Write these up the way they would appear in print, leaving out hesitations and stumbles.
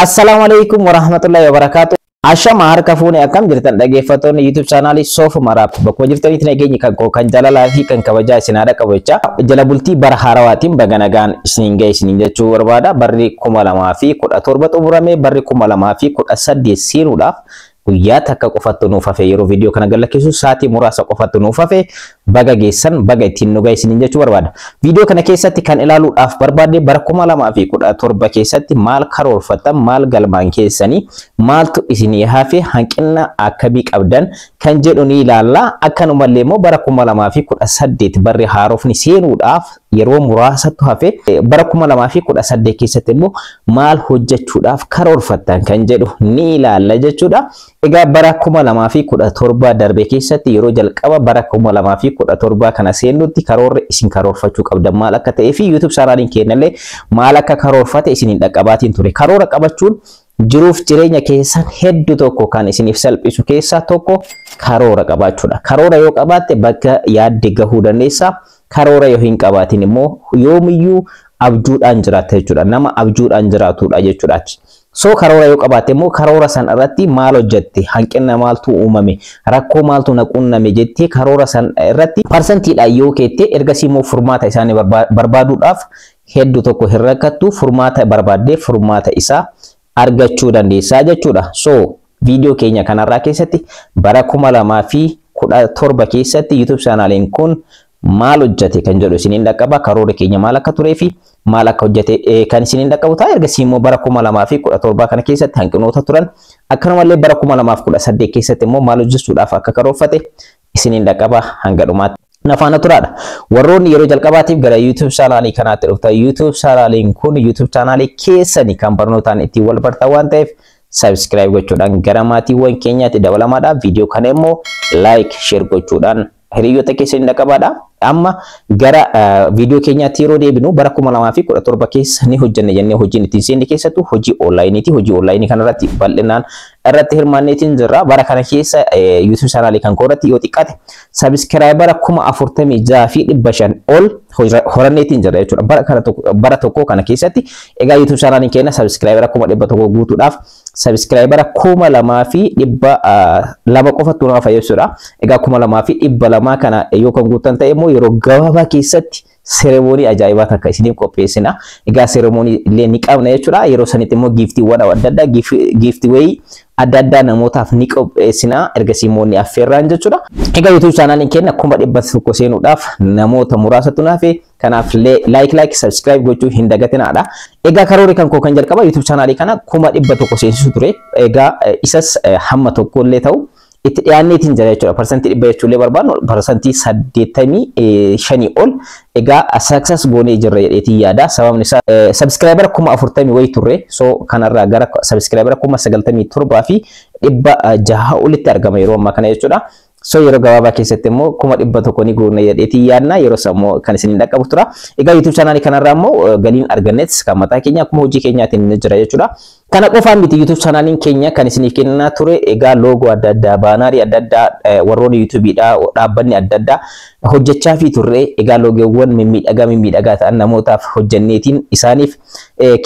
Assalaamu alaikum warahmatullahi wabarakatuh. Ashama, harka fuune, akkam jirtan dhaggeeffattoonni YouTube chaanaalii Soof Maraaf? Bakkuma jirtanitti nageenyi kan koo kan jaalalaa fi kan kabajaa isin haadha qabu jecha, jala bultii bara haarawaatiin baga nagaan isiniin gahe isiniin jechuu barbaada. Barri 2017 xumuramee barri 2018 seenuudhaaf guyyaa takka qofattu nuuf hafe. Yeroo viidiyoo kana gadlakkisu sa'aatii muraasa qofattu nuuf hafe. Baga geessan, baga ittiin nu gahe isiniin jechuu barbaada. Viidiyoo kana keessatti kan ilaaluudhaaf barbaadde, bara 2017 keessatti maal karoorfattan, maal galmaan keessanii, maaltu isinii hafe, hanqina akkamii qabdan kan jedhu ni ilaalla. Akkanumallee immoo bara 2018 barri haarofni seenuudhaaf yeroo muraasatu hafe, bara 2018 keessatti immoo maal hojjechuudhaaf karoorfattan kan jedhu ni ilaalla jechuudha. Egaa bara 2017 darbe keessatti, yeroo jalqaba bara 2017 kana seennutti, karoorri isin karoorfachuu qabdan maal akka ta'ee fi YouTube chaanaaliin keenyallee maal akka karoorfate isiniin dhaqqabaatiin ture. Karoora qabachuun jiruuf jireenya keessan hedduu tokko kan isiniif salphisu keessaa tokko karoora qabaachuudha. Karoora yoo qabaatte bakka yaadde gahuu dandeessa. Karoora yoo hin qabaatin immoo yoomiyyuu abjuudhaan jiraatta jechuudha. Nama abjuudhaan jiraatudha jechuudhaati. So karoora yoo qabaatte immoo karoora san irratti maal hojjette, hanqina maaltu uumame, rakkoo maaltu na qunname jettee karoora san irratti parsantiidhaan yoo keette, ergasii immoo furmaata isaanii barbaaduudhaaf hedduu tokko hin rakkattu, furmaata barbaaddee furmaata isaa argachuu dandeessaa jechuudha. So viidiyoo keenya kanarraa keessatti bara 2017 keessatti YouTube chaanaaliin kun maal hojjete kan jedhu isiniin dhaqqaba. Karoora keenya maal akka turee fi maal akka hojjete kan isiniin dhaqqabu ta'a. Ergasii immoo bara 2017 kana keessatti hanqinoota turan, akkanumallee bara 2018 keessatti immoo maal hojjechuudhaaf akka karoorfate isiniin dhaqqaba. Hanga dhumaatti na faana turaadha. Warroonni yeroo jalqabaatiif gara YouTube chaanaalii kanaatti dhuftan, YouTube chaanaaliin kun YouTube chaanaalii keessanii kan barnootaan ittiin wal bartan waan ta'eef, subscribe gochuudhaan gara maatiiwwan keenyaatti dabalamaadha. Viidiyoo kana immoo like, share gochuudhaan hiriyoota keessanii dhaqqabaadha. Amma gara viidiyoo keenyaatti yeroo deebinu, bara 2017 keessa ni hojjanne jennee hojiin ittiin seenne keessattuu hojii onlaayiniiti. Hojii onlaayinii kanarratti bal'inaan irratti hirmaanneetiin jirra. Bara kana keessa YouTube chaanaalii kan koorratti yoo xiqqaate subscribera 46,500 ol horanneetiin jirra jechuudha. Bara kana bara tokko kana keessatti egaa YouTube chaanaaliin keenya subscribera 100,000 guutuudhaaf subscribera 2,200 qofatu nama fayyadudha. Egaa 2,200 kana yoo kan guutan ta'e immoo yeroo gabaabaa keessatti ceremony ajaa'ibaa takka isiniif qopheessina. Egaa ceremony illee ni qabna jechuudha. Yeroo sanitti immoo giftiiwwan adda addaa, giveaway adda addaa namootaaf ni qopheessina. Ergasii immoo ni affeerraan jechuudha. Egaa YouTube chaanaaliin keenya 100,000 seenuudhaaf namoota muraasatu nafe. Kanaaf like, like, subscribe gochuu hin dagatinaadha. Egaa karoorri kan koo kan jalqaba YouTube chaanaalii kana 100,000 seensisu ture. Egaa isas hamma tokko illee ta'u itti dhiyaanneetiin jira jechuudha. 100% jechuullee barbaadnu 85% ol egaa success goonee jirra jedheetiin yaada. Sababni isaa subscribera 40,000 wayi turre. So kanarraa gara subscribera 97,600 olitti argama yeroo ammaa kana jechuudha. So yeroo gabaabaa keessatti immoo 100,000 ni guurna jedheetiin yaadna. Yeroo sana immoo kan isin dhaqqabu tura. Egaa YouTube chaanaalii kanarraa immoo galiin argannetis kan mataa keenya akkuma hojii keenyaatiin ni jira jechuudha. Kana qofaan miti, YouTube chaanaaliin keenya kan isiniif kennaa ture egaa loogoo adda addaa, baanarii adda addaa warroonni YouTubeidha dhaabbanni adda addaa hojjechaa fi turre. Egaa loogoowwan mimmiidhagaa mimmiidhagaa ta'an namootaaf hojjenneetiin isaaniif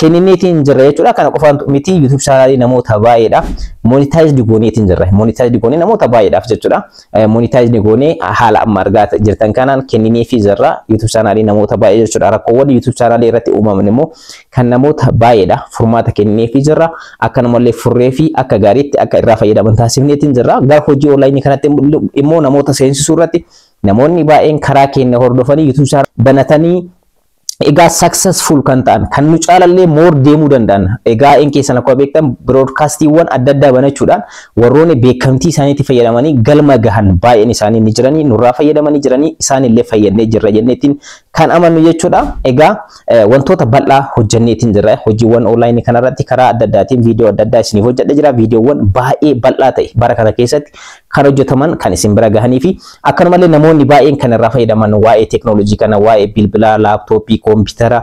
kennineetiin jirra jechuudha. Kana qofaan miti, YouTube chaanaalii namoota baay'eedha. Monetized gooneetiin jirra. Monetized goonee namoota baay'eedhaaf jechuudha. Monetized goonee haala amma argaa jirtan kanaan kennineefii jirra YouTube chaanaalii namoota baay'ee jechuudha. Rakkoowwan YouTube chaanaalii irratti uumaman immoo kan namoota baay'eedha. Furmaata kennineefii jirra. Akkanumallee furree fi akka gaariitti akka irraa fayyadaman taasifneetiin jirra. Gara hojii onlaayinii kanatti immoo namoota seensisuu irratti namoonni baay'een karaa keenya hordofanii YouTube chaanaalii banatanii egaa successful kan ta'an, kan nu caalallee more deemuu danda'an, egaa in keessan akkuma beektan broadcastiiwwan adda addaa banachuudhaan warroonni beekamtii isaaniitti fayyadamanii galma gahan baay'een isaanii ni jiranii, nurraa fayyadamanii jiranii, isaanillee fayyadnee jirra jenneetiin kan amannu jechuudha. Egaa wantoota bal'aa hojjenneetiin jirra. Hojiiwwan onlaayinii kanarratti karaa adda addaatiin viidiyoo adda addaa isiniif hojjedhe jira. Viidiyoowwan baay'ee bal'aa ta'e bara kana keessatti kan hojjetaman kan isin bira gahanii fi akkanumallee namoonni baay'een kan irraa fayyadaman, waa'ee teeknooloojii kana, waa'ee bilbilaa, laaptooppii, koompitara,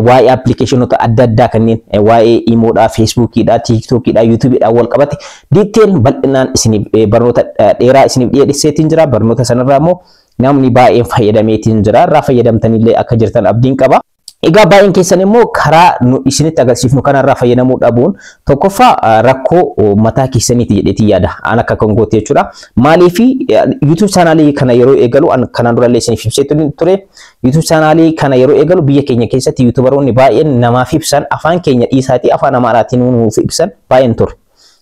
waa'ee appilikeeshinoota adda addaa kanneen waa'ee imoodhaa, feesbuukiidhaa, tiiktookiidhaa, yuutuubiidhaa wal qabate detail bal'inaan isiniif barnoota dheeraa isiniif dhiyeesseetiin jira. Barnoota sanarraa immoo namni baay'een fayyadameetiin jira. Irraa fayyadamtanillee akka jirtan abdiin qaba. Egaa baay'een keessan immoo karaa nu isinitti agarsiifnu kanarraa fayyadamuu dhabuun tokkoffaa rakkoo mataa keessaniiti jedheetii yaada. An akka kan goote jechuudha. Maaliif YouTube chaanaalii kana yeroo eegalu, kanaan durallee isiniif ibsee ture. YouTube chaanaalii kana yeroo eegalu biyya keenya keessatti YouTuberoonni baay'een namaaf ibsan, afaan keenya dhiisaatii afaan Amaaraatiin nuuf ibsan baay'een ture.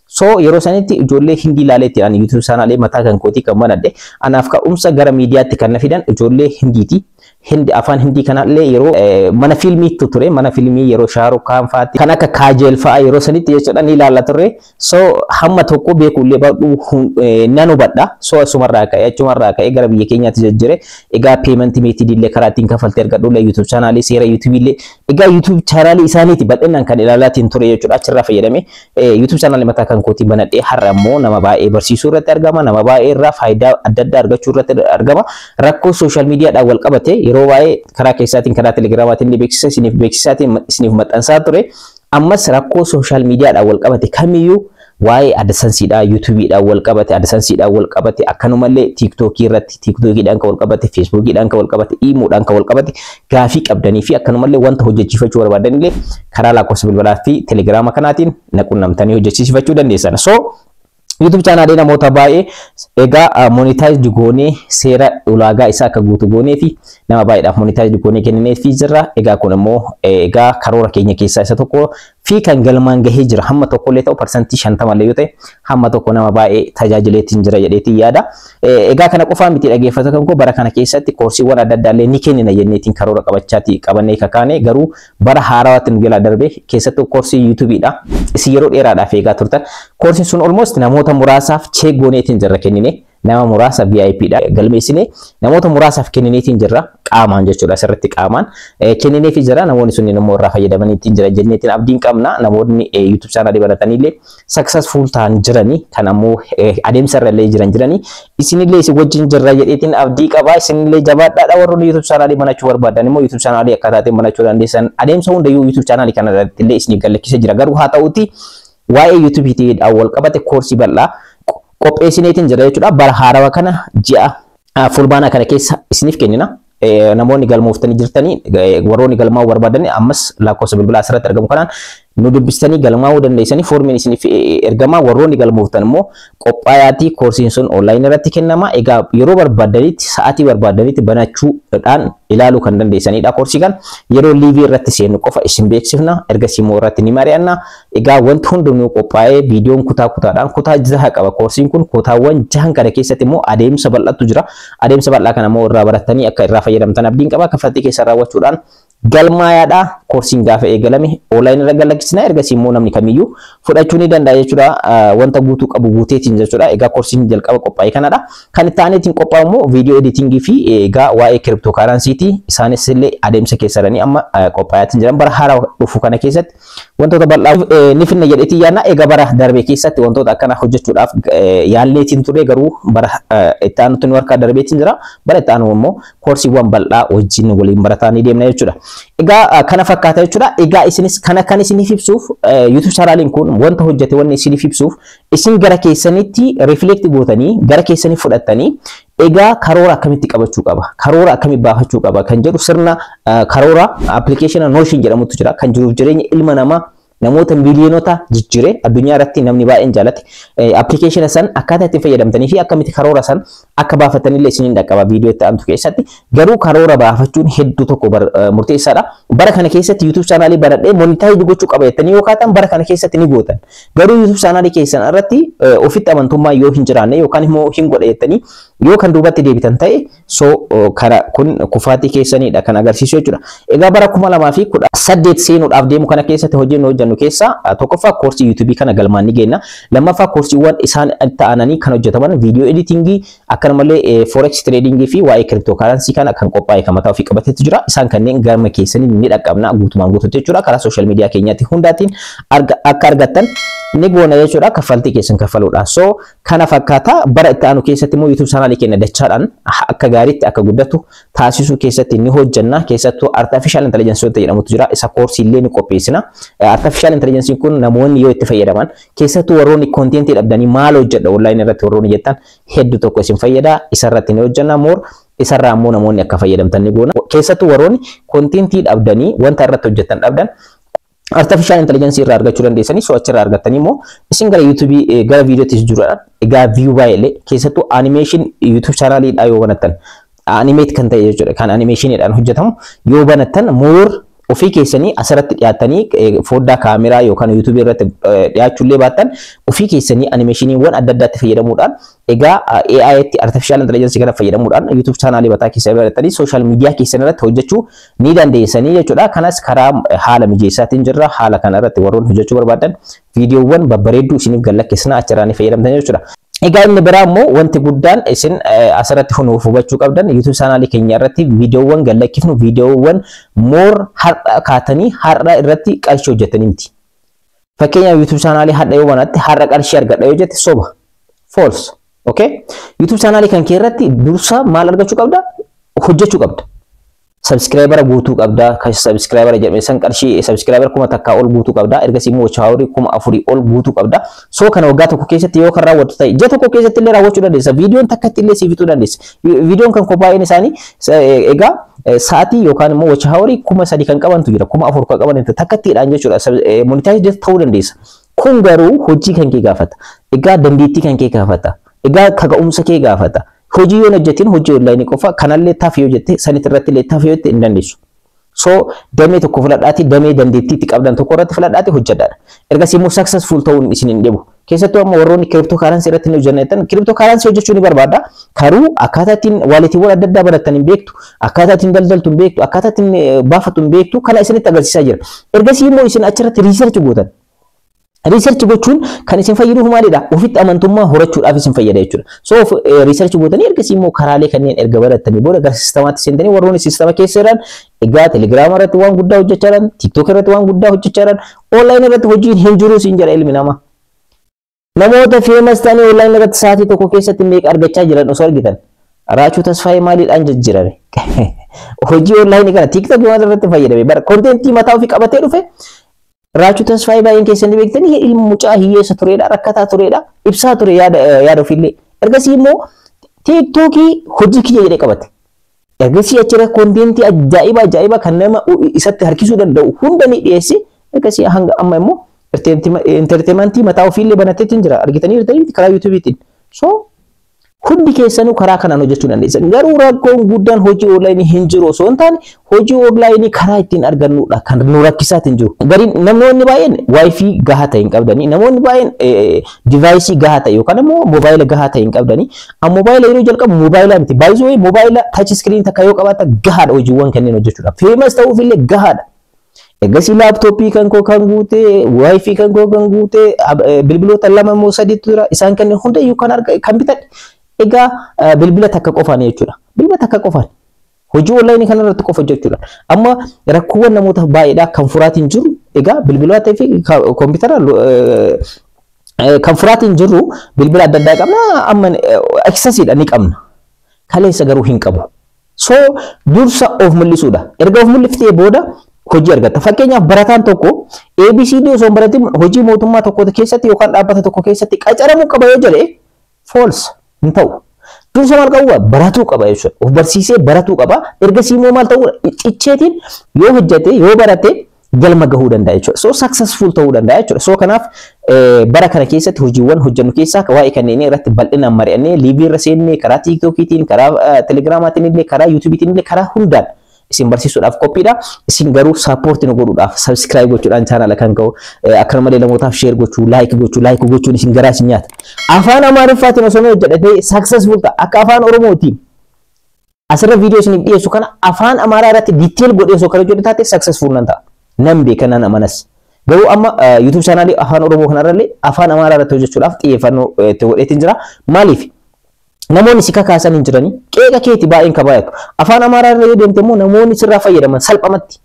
So yeroo sanitti ijoollee Hindii ilaaleetti ani YouTube chaanaalee mataa kan kootii kan banadhe. Anaaf ka'umsa gara miidiyaatti kan na fidan ijoollee Hindiiti. Hindi, afaan Hindii kanallee yeroo mana fiilmiitti ture, mana fiilmii yeroo Shaaruk Kaan fa'aatti, kan akka Kaajeel fa'a yeroo sanitti jechuudha ni ilaalla turre. So hamma tokko beekullee baadhu nan hubadha. So achumarraa ka'ee gara biyya keenyaatti jijjiire. Egaa payment method illee, karaa ittiin kaffaltee argadhullee, YouTube chaanaalii, seera YouTube illee, egaa YouTube chaanaalii isaaniiti bal'inaan kan ilaalaatiin ture jechuudha. Achirraa fayyadame YouTube chaanaalii mataa kan kootii banadhee har'a immoo nama baay'ee barsiisuu irratti argama, nama baay'ee irraa faayidaa adda addaa argachuu irratti argama. Rakkoo social miidiyaadhaan wal qabate yeroo baay'ee karaa keessaatiin, karaa telegiraamaatiin beeksisa isiniif beeksisaatiin isiniif maxxansaa ture. Ammas rakkoo social miidiyaadhaan wal qabate kamiyyuu, waa'ee AdSenseidhaa, YouTubeidhaan wal qabate, AdSenseidhaan wal qabate, akkanumallee TikTokii irratti, TikTokiidhaan kan wal qabate, Facebookiidhaan kan wal qabate, Imoodhaan kan wal qabate gaafii qabdanii fi akkanumallee wanta hojjechiifachuu barbaadanillee karaa lakkoofsa bilbilaa fi telegiraama kanaatiin na qunnamtanii hojjechiifachuu dandeessan. So YouTube chaanaalee namoota baay'ee egaa monetize goonee, seera ulaagaa isaa akka guutu goonee fi nama baay'eedhaaf monetize goonee kenninee fi jirra. Egaa kun immoo egaa karoora keenya keessaa isa tokko fi kan galmaan gahee jira. Hamma tokkollee ta'u, 50% illee yoo ta'e, hamma tokko nama baay'ee tajaajileetiin jira jedheetiin yaada. Egaa kana qofaa miti, dhaggeeffattoota kan koo, bara kana keessatti koorsiiwwan adda addaa illee ni kennina jenneetiin karoora qabachaati qabannee kakaane, garuu bara haarawaatti nu jalaa darbe. Keessattuu koorsii YouTubeidha. Isin yeroo dheeraadhaaf eegaa turtan. Koorsiin sun almost namoota muraasaaf check gooneetiin jirra kennine, nama muraasa VIP dha galmeessine, namoota muraasaaf kennineetiin jirra qaamaan jechuudha. Asirratti qaamaan kennineefi jira. Namoonni sunniin immoo irraa fayyadamaniitiin jira jenneetiin abdiin qabna. Namoonni YouTube chaanaalii banataniillee successful ta'an jiranii, kan ammoo adeemsa irra illee jiran jiranii, isinillee isin wajjin jirra jedheetiin abdii qaba. Isinillee jabaadhaadha. Warroonni YouTube chaanaalii banachuu barbaadan immoo YouTube chaanaalii akkaataa ittiin banachuu dandeessan adeemsa hundayyuu YouTube chaanaalii kana irratti illee isiniif gallakkisee jira. Garuu haa ta'uuti waa'ee YouTubeetiin wal qabate koorsii bal'aa qopheessineetiin jira jechuudha. Bara haarawaa kana ji'a Fulbaanaa kana keessa isiniif kennina. Namoonni galmooftanii jirtanii, warroonni galmaa'uu barbaadanii ammas lakkoofsa bilbilaa asirratti argamu kanaan nu dubbistanii galmaa'uu dandeessanii, foormiin isiniif ergama. Warroonni galmooftan immoo qophaa'aatii, koorsiin sun onlaayinii irratti kennama. Egaa yeroo barbaadanitti, sa'aatii barbaadanitti banachuudhaan ilaaluu kan dandeessanidha. Koorsii kan yeroo live irratti seennu qofa isin beeksifna, ergasii immoo irratti ni mari'anna. Egaa wanti hundinuu qophaa'ee, viidiyoon kutaa kutaadhaan, kutaa 6 qaba koorsiin kun. Kutaawwan jahan kana keessatti immoo adeemsa bal'atu jira. Adeemsa bal'aa kana immoo irraa barattanii akka irraa fayyadamtan abdiin qaba. Kaffaltii keessa raawwachuudhaan galmaayaadha. Koorsiin gaafa eegalame onlaayinii irra galakkisna, ergasii immoo namni kamiyyuu fudhachuu ni danda'a jechuudha. Wanta guutuu qabu guuteetiin jechuudha. Egaa koorsiin jalqaba qophaa'e kanadha. Kan itti aaneetiin qophaa'u immoo viidiyoo editingii fi egaa waa'ee crypto currencyti. Isaanis illee adeemsa keessa jiranii amma qophaa'aatiin jiran. Bara haaraa dhufu kana keessatti wantoota bal'aa ni finna jedheetiin yaadna. Egaa bara darbe keessatti wantoota akkana hojjechuudhaaf yaalleetiin ture, garuu bara itti aanutti nu harkaa darbeetiin jira. Bara itti aanu immoo koorsiiwwan bal'aa wajjin waliin barataa ni deemna jechuudha. Egaa kana fakkaata jechuudha. Egaa isinis kana kan isiniif ibsuuf, YouTube chaanaaliin kun wanta hojjete wanni isiniif ibsuuf, isin gara keessanitti reflect gootanii, gara keessanii fudhattanii, egaa karoora akkamitti qabachuu qaba, karoora akkamitti baafachuu qaba kan jedhu, sirna karoora appilikeeshina Notion jedhamutu jira, kan jiruuf jireenya ilma namaa namoota miiliyoonota jijjiire, addunyaa irratti namni baay'een jaalate. Appilikeeshina san akkaataa ittiin fayyadamtanii fi akkamitti karoora san akka baafatanillee isiniin dhaqqaba viidiyoo itti aantu keessatti. Garuu karoora baafachuun hedduu tokko murteessaadha. Bara kana keessatti YouTube chaanaalii banadhee monetize gochuu qaba jettanii yoo kaatan, bara kana keessatti ni gootan. Garuu YouTube chaanaalii keessan irratti ofitti amantummaa yoo hin jiraanne yookaan immoo hin godha jettanii yoo kan duubatti deebitan ta'e, so kana kun kufaatii keessanidha kan agarsiisu jechuudha. Egaa bara 2018 seenuudhaaf deemu kana keessatti hojii nu hojjennu keessaa tokkoffaa koorsii YouTube kana galmaan ni geenna. Lammaffaa koorsiiwwan isaan ta'ananii kan hojjetaman viidiyoo editingii, akkanumallee forex tradingii fi waa'ee crypto currency kana kan qophaa'e kan mataa ofii qabateetu jira. Isaan kanneen gama keessanii ni dhaqqabna guutumaan guututti jechuudha. Karaa social media keenyaatti hundaatiin akka argattan ni goona jechuudha, kaffaltii keessan kaffaluudhaan. So kana fakkaata. Bara itti aanu keessatti immoo YouTube chaanaalii keenya dachaadhaan akka gaariitti akka guddatu taasisuu keessatti ni hojjenna. Keessattuu artificial intelligence wanta jedhamutu jira. Isa koorsii illee ni qopheessina. Artificial intelligence kun namoonni yoo itti fayyadaman, keessattuu warroonni contentii dhabdanii maal hojjedha online irratti warroonni jettan, hedduu tokko isin fayyada. Isa irratti ni hojjenna more. Isarraa immoo namoonni akka fayyadamtan ni goona. Keessattuu warroonni contentii dhabdanii, wanta irratti hojjetan dhabdan, artificial intelligence irraa argachuu dandeessanii. So achirraa argattanii immoo isin gara YouTube, gara viidiyootti jijjiiruudhaan, egaa view baay'ee, keessattuu animation YouTube channeliidha yoo banattan, animate kan ta'e jechuudha, kan animationiidhaan hojjetamu yoo banattan, more ofii keessanii asirratti dhiyaattanii foddaa kaameraa yookaan YouTube irratti dhiyaachuullee baattan, ofii keessanii animationiiwwan adda addaatti fayyadamuudhaan, egaa AI tti, artificial intelligence kana fayyadamuudhaan YouTube channelii mataa keessanii banattanii social media keessan irratti hojjechuu ni dandeessanii jechuudha. Kanas karaa haala mijeessaatiin jirra. Haala kana irratti warroonni hojjechuu barbaadan viidiyoowwan babbareedduu isiniif gallakkisna, achirraa ni fayyadamtan jechuudha. Egaa inni biraa immoo wanti guddaan isin asirratti hunuuf hubachuu qabdan, YouTube channelii keenya irratti viidiyoowwan gallakkifnu viidiyoowwan more har'a kaatanii har'a irratti qarshii hojjetanii miti. Fakkeenyaaf, YouTube channelii har'a yoo banatte, har'a qarshii argadha yoo jette, soba. False. Okay? YouTube channelii kan kee irratti dursa maal argachuu qabda? Hojjechuu qabda. Subscribera guutuu qabda. Kan subscribera jedhame san qarshii subscribera 1000 ol guutuu qabda. Ergasii immoo watch hourii 4000 ol guutuu qabda. So kana waggaa tokko keessatti yoo kan raawwattu ta'e, ji'a tokko keessatti illee raawwachuu dandeessa. Viidiyoon takkatti illee siif fixuu dandeessa. Viidiyoon kan qophaa'een isaanii egaa sa'aatii yookaan immoo watch hourii 3000 kan qabantu jira. 4000 kan qaban takkattiidhaan jechuudha. Monetize ta'uu dandeessa. Kun garuu hojii kan kee gaafata. Egaa dandeettii kan kee gaafata. Egaa kaka'umsa kee gaafata. Hojii yoo hojjetin, hojii onlineii qofa kanallee taaf yoo jette, sanit irratti illee taaf yoo jette, hin dandeessu. So damee tokko filadhaati, damee dandeettii itti qabdan tokko irratti filadhaati hojjedhaadha. Ergasii immoo successful ta'uun isin hin dhibu. Keessattuu amma warroonni crypto currency irratti hin hojjennetan, crypto currency hojjechuu ni barbaada. Garuu akkaataa ittiin walletiiwwan adda addaa barattan hin beektu, akkaataa ittiin daldaltu hin beektu, akkaataa ittiin baafatu hin beektu, kana isinitti agarsiisaa jira. Ergasii immoo isin achirratti research gootan. Research gochuun kan isin fayyaduuf maalidha? Ofitti amantummaa horachuudhaaf isin fayyada jechuudha. So research gootanii, ergasii immoo karaalee kanneen erga barattanii booda gara systemaatti seentanii, warroonni systema keessa jiran egaa Telegiraama irratti waan guddaa hojjechaa jiran, TikTok irratti waan guddaa hojjechaa jiran, online irratti hojiin hin jiru siin jedha ilmi namaa. Namoota famous ta'anii online irratti sa'aatii tokko keessatti meeqa argachaa jiran osoo argitan. Raachuu Tasfaayee maaliidhaan jijjiirame? Hojii onlineii kana TikTok irratti fayyadame, bara contentii mataa ofii qabatee dhufe. Raachuu Tasfaayee baay'een keessan beektanii, ilma mucaa hiyyeessa turedha, rakkataa turedha, ibsaa ture yaada yaada ofiillee. Ergasii immoo TikTokii hojii kiyya jedhee qabate. Ergasii achirra contentii ajaa'iba ajaa'iba kan nama isatti harkisuu danda'u hunda ni dhiyeesse. Ergasii hanga amma immoo entertainmentii mataa ofiillee banateetiin jira. Argitanii jirtanii karaa YouTubeiitiin. So hundi keessanuu karaa kanaan hojjechuu dandeessan. Garuu rakkoon guddaan hojii onlineii hin jiru osoo hin taane, hojii onlineii karaa ittiin argannudha kan nu rakkisaatiin jiru. Gariin namoonni baay'een WiFi gahaa ta'e hin qabdanii, namoonni baay'een deviceii gahaa ta'e yookaan immoo moobaayila gahaa ta'e hin qabdanii. Amma moobaayila yeroo jalqabu moobaayila miti. Baay'isoo moobaayila touch screen takka yoo qabaata gahaadha hojiiwwan kanneen hojjechuudhaaf. Famous ta'uuf illee gahaadha. Ergasii laptopii kan koo kan guute, WiFi kan koo kan guute, bilbiloota lama immoo sadiitu jira. Isaan kanneen hundayyuu kan arga kan bitadhe. Egaa bilbila takka qofaan jechuudha. Bilbila takka qofaan. Hojii onlineii kana irratti qofa hojjechuudha. Amma rakkoowwan namoota baay'eedhaa kan furaatiin jiru egaa bilbiloota fi koompitara kan furaatiin jiru, bilbila adda addaa qabna, amma accessiidha ni qabna. Kaleessa garuu hin qabu. So dursa of mul'isuudha. Erga of mul'iftee booda hojii argatta. Fakkeenyaaf, barataan tokko ABCD osoo hin baratin hojii mootummaa tokko keessatti yookaan dhaabbata tokko keessatti qacaramuu qaba yoo jedhe, false, hin ta'u. Dursa maal qabu? Baratuu qaba jechuudha. Of barsiisee baratuu qaba. Ergasii immoo maal ta'uu, cicceetiin yoo hojjete, yoo barate, galma gahuu danda'a jechuudha. So successful ta'uu danda'a jechuudha. So kanaaf bara kana keessatti hojiiwwan hojjennu keessaa waa'ee kanneenii irratti bal'inaan mari'annee, liveii irra seennee, karaa TikTokiitiin, karaa Telegiraamaatiin illee, karaa YouTubeiitiin illee, karaa hundaan isin barsiisuudhaaf qophiidha. Isin garuu supportii nu godhuudhaaf subscribe gochuudhaan channela kan ka'u, akkasumallee namootaaf share gochuu, like gochuu, like gochuun isin garaa isin nyaata. Afaan Amaariffaatiin osoo hojjedhatee successful ta'a. Akka afaan Oromootiin asirra viidiyoo isiniif dhiyeessu kana afaan Amaaraa irratti detail godhee osoo kan hojjedhu taate, successful nan ta'a. Nan beeka, nan amanas. Garuu amma YouTube channelii afaan Oromoo kanarrallee afaan Amaaraa irratti hojjechuudhaaf xiyyeeffannoo itti godheetiin jira. Maaliif? Namoonni si kakaasan hin jiranii, qeeqa keeti baay'een ka baay'atu. Afaan Amaaraa irra yoo deemte immoo namoonni sirraa fayyadaman salphamatti.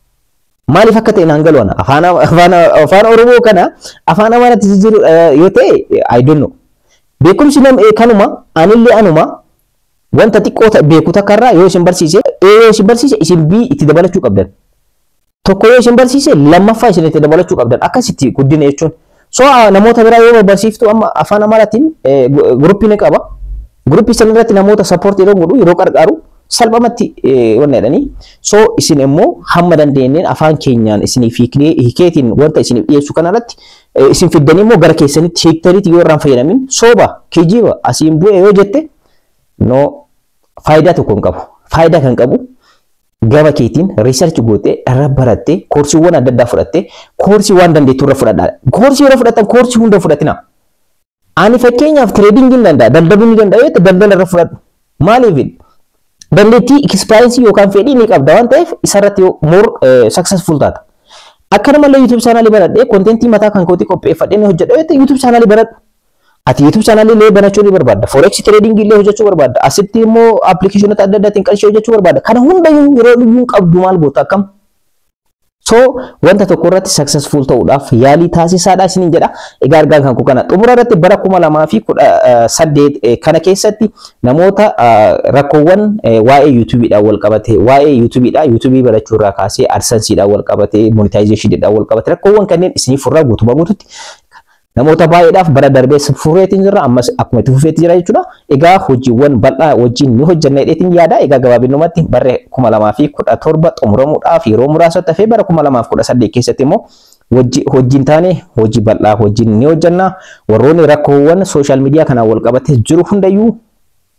Maaliif akka ta'e naan galu ana. Afaan Oromoo kana afaan Amaaraatti jijjiiru yoo ta'e, I don't know. Beekumsi nam kanuma, anillee anuma wanta xiqqoo beeku takka irraa yoo isin barsiise, A yoo isin barsiise, isin B itti dabalachuu qabdan. Tokko yoo isin barsiise, lammaffaa isin itti dabalachuu qabdan. Akkasitti guddina jechuun. So namoota biraa yoo barsiiftu, amma afaan Amaaraatiin groupii ni qaba. Groupii sana irratti namoota supportii yeroo godhu, yeroo qarqaaru, Salphumatti wanna jedhanii. So isin immoo hamma dandeenyeen afaan keenyaan isiniif hiikeetiin wanta isiniif dhiyeessu kanarratti isin fiddanii immoo gara keessanitti hiiktaniiti yoo irraan fayyadamin, sooba kijiba asiin bu'e yoo jette, no, faayidaa tokko hin qabu. Faayidaa kan qabu gama keetiin research gootee, irra barattee, koorsiiwwan adda addaa fudhattee, koorsii waan dandeettu irra fudhadhaa. Koorsii yeroo fudhatan koorsii hunda fudhatina. Ani fakkeenyaaf tradingii ni danda'a, daldaluu ni danda'a yoo ta'e, daldala irra fudhadhu. Maaliif? Dandeettii, experience yookaan fedhii ni qabda waan ta'eef, isarratti more successful taata. Akkanumallee YouTube channelii banadhee contentii mataa kan kootii qopheeffadhee ni hojjedha yoo ta'e, YouTube channelii banadhu. Ati YouTube channelii illee banachuu ni barbaadda. Forex trading illee hojjechuu barbaadda. Asitti immoo applicationota adda addaatiin qarshii hojjechuu barbaadda. Kana hundayyuu yeroo iyyuu qabdu maal goota, akkam? So wanta tokko irratti successful ta'uudhaaf yaalii taasisaadha isiniin jedha. Egaa argaan kan koo kana xumura irratti, bara 2018 kana keessatti namoota rakkoowwan waa'ee YouTubeidhaan wal qabate, waa'ee YouTubeidha, YouTubeii barachuu irraa kaasee AdSenseidhaan wal qabate, monetizationidhaan wal qabate, rakkoowwan kanneen isinii furraa guutumaa guututti namoota baay'eedhaaf bara darbee fureetiin jira, ammas akkuma itti fufeetti jira jechuudha. Egaa hojiiwwan bal'aa wajjin ni hojjenna jedheetiin yaada. Egaa gabaabinumatti barri 2017 xumuramuudhaaf yeroo muraasa hafee, bara 2018 keessatti immoo hojiin taane hojii bal'aa hojiin ni hojjenna. Warroonni rakkoowwan social media kanaan wal qabatee jiru hundayyuu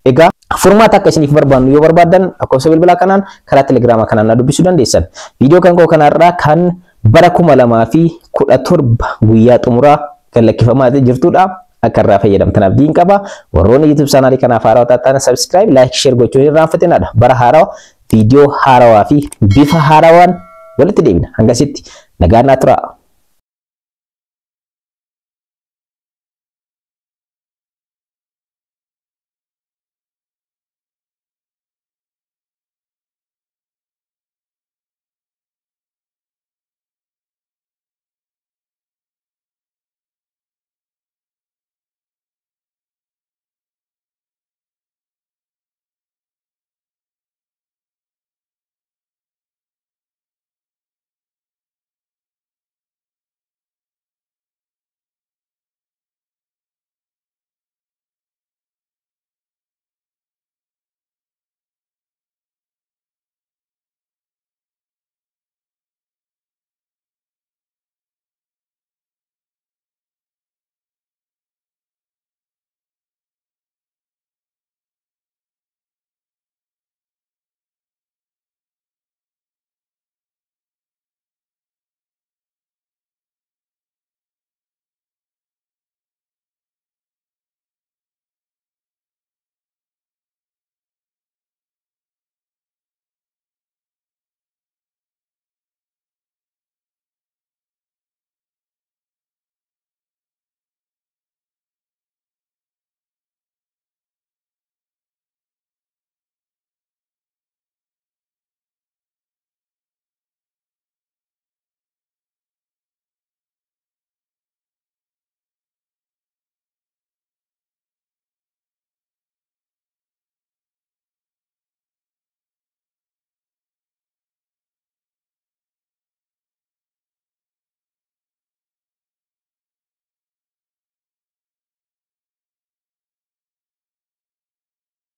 egaa furmaata akka isiniif barbaannu yoo barbaaddan, lakkoofsa bilbilaa kanaan karaa Telegiraamaa kanaan na dubbisuu dandeessan. Viidiyoo kan koo kanarraa kan bara 2017 guyyaa xumuraa kan lakkifamaa jirtudha. Akka irraa fayyadamtan abdiin qaba. Warroonni YouTube channelii kanaaf haarawaa taatan subscribe, like, share gochuun hin irraanfatinadha. Bara haarawaa viidiyoo haarawaa fi bifa haarawaan walitti deebina. Hangasitti nagaan naa turaa.